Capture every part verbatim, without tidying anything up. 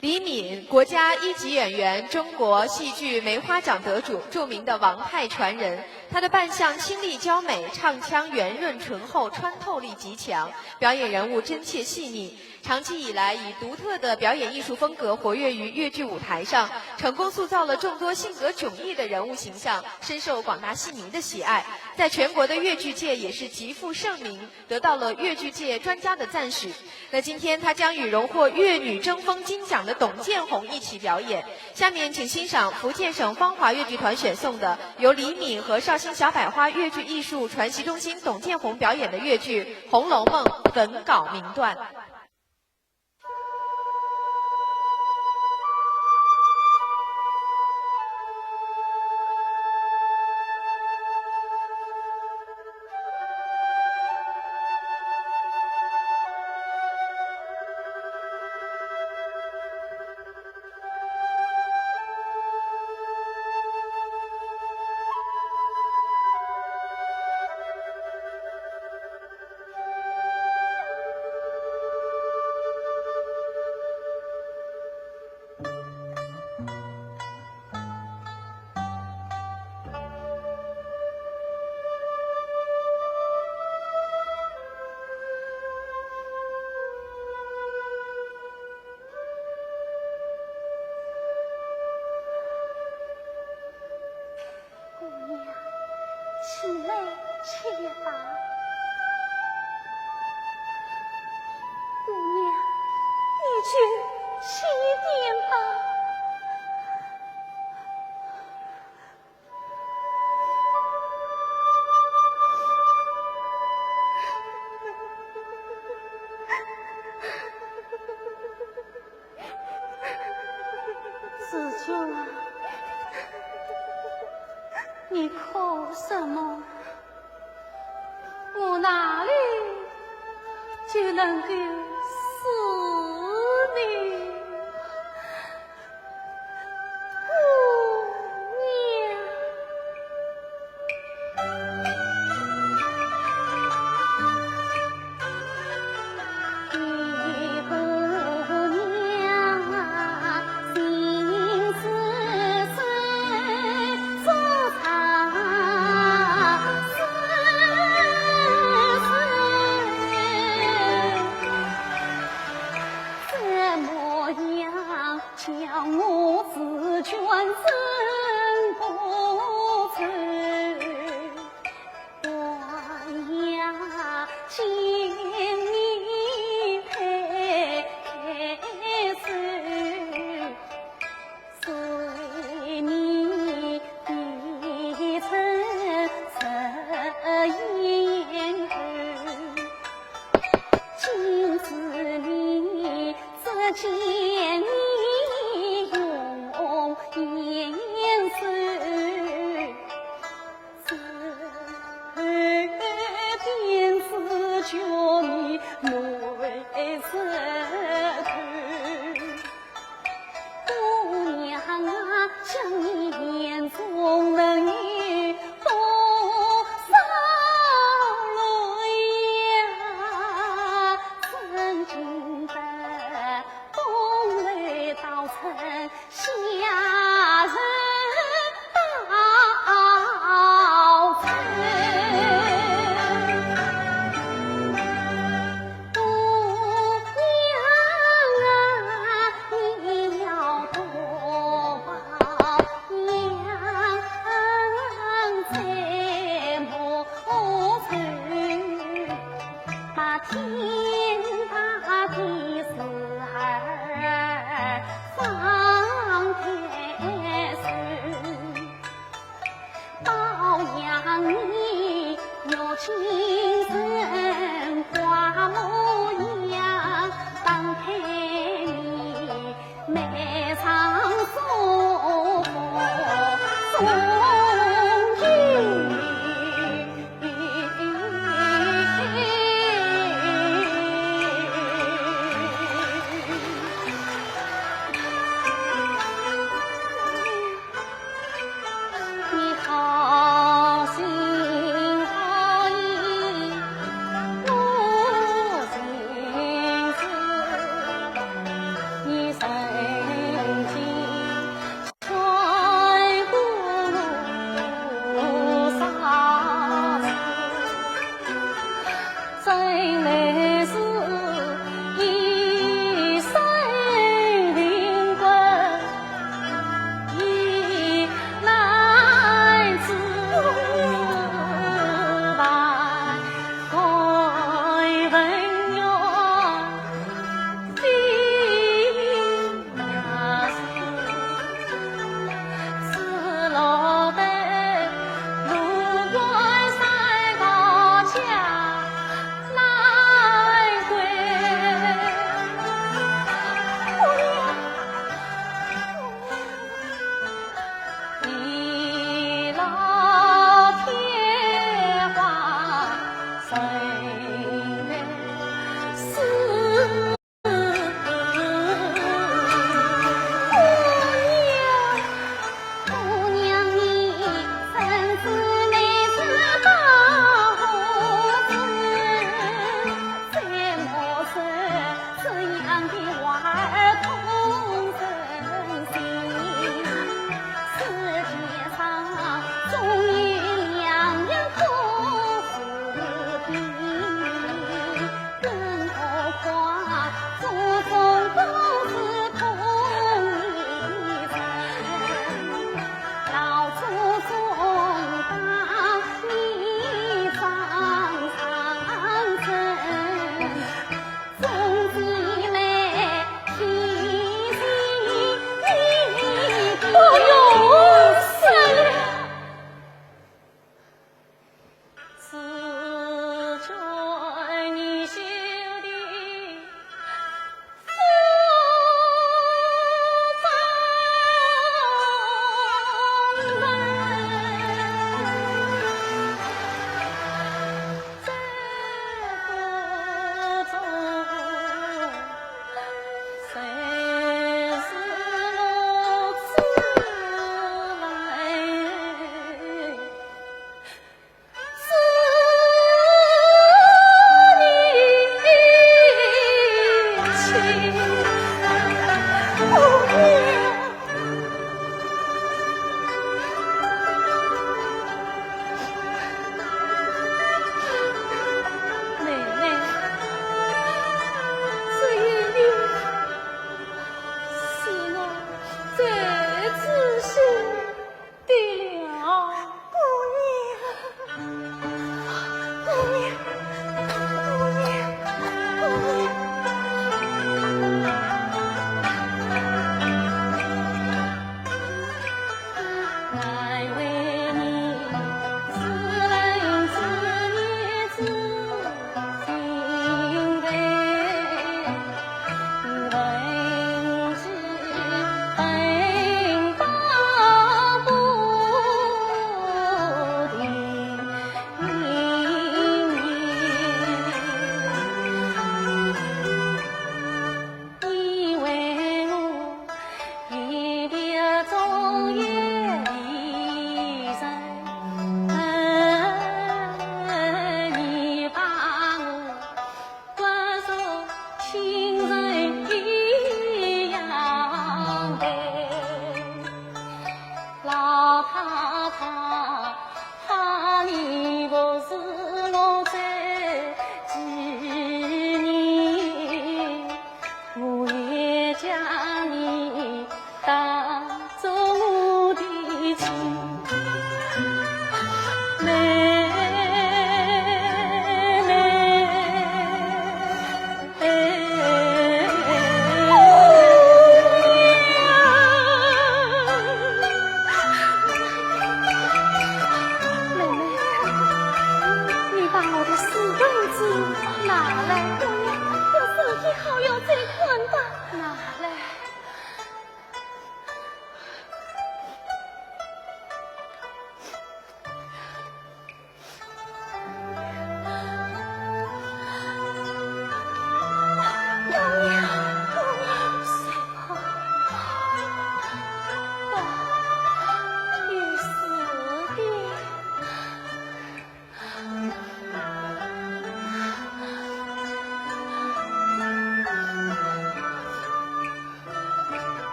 李敏，国家一级演员，中国戏剧梅花奖得主，著名的王派传人。她的扮相清丽娇美，唱腔圆润醇厚，穿透力极强，表演人物真切细腻。长期以来，以独特的表演艺术风格活跃于越剧舞台上，成功塑造了众多性格迥异的人物形象，深受广大戏迷的喜爱，在全国的越剧界也是极负盛名，得到了越剧界专家的赞许。那今天她将与荣获越女争锋金奖的董建宏一起表演。下面请欣赏福建省芳华越剧团选送的由李敏和绍兴小百花越剧艺术传习中心董建宏表演的越剧《红楼梦》本稿名段。姑娘，起来吃一饭。姑娘，你就吃一点吧。 紫鹃啊，你哭什么？我哪里就能够死呢？ 姑娘。 怎么样，叫我紫鹃真不走？我要见你配配手，随你一程十年后。 今日里只见你容颜瘦，只见紫鹃你泪湿透。 姑娘啊，想你眼中能有多少泪呀？曾经的风流到春夏人到春。 姑娘啊，你要多保养，才莫愁把天大的事儿放开手。 保养你玉京城花模样，当配你眉上送红送金。 你好心好意，我情深，你谁妹妹，只有你是我最知心的了。姑娘，姑娘，姑娘，姑娘。妹妹，你把我的书本子拿来。姑娘，我身体好，要再看吧。拿来。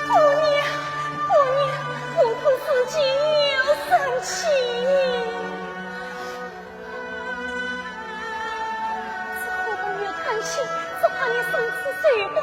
姑娘，姑娘，我可是又生气。这火把越看清，只怕你身子受不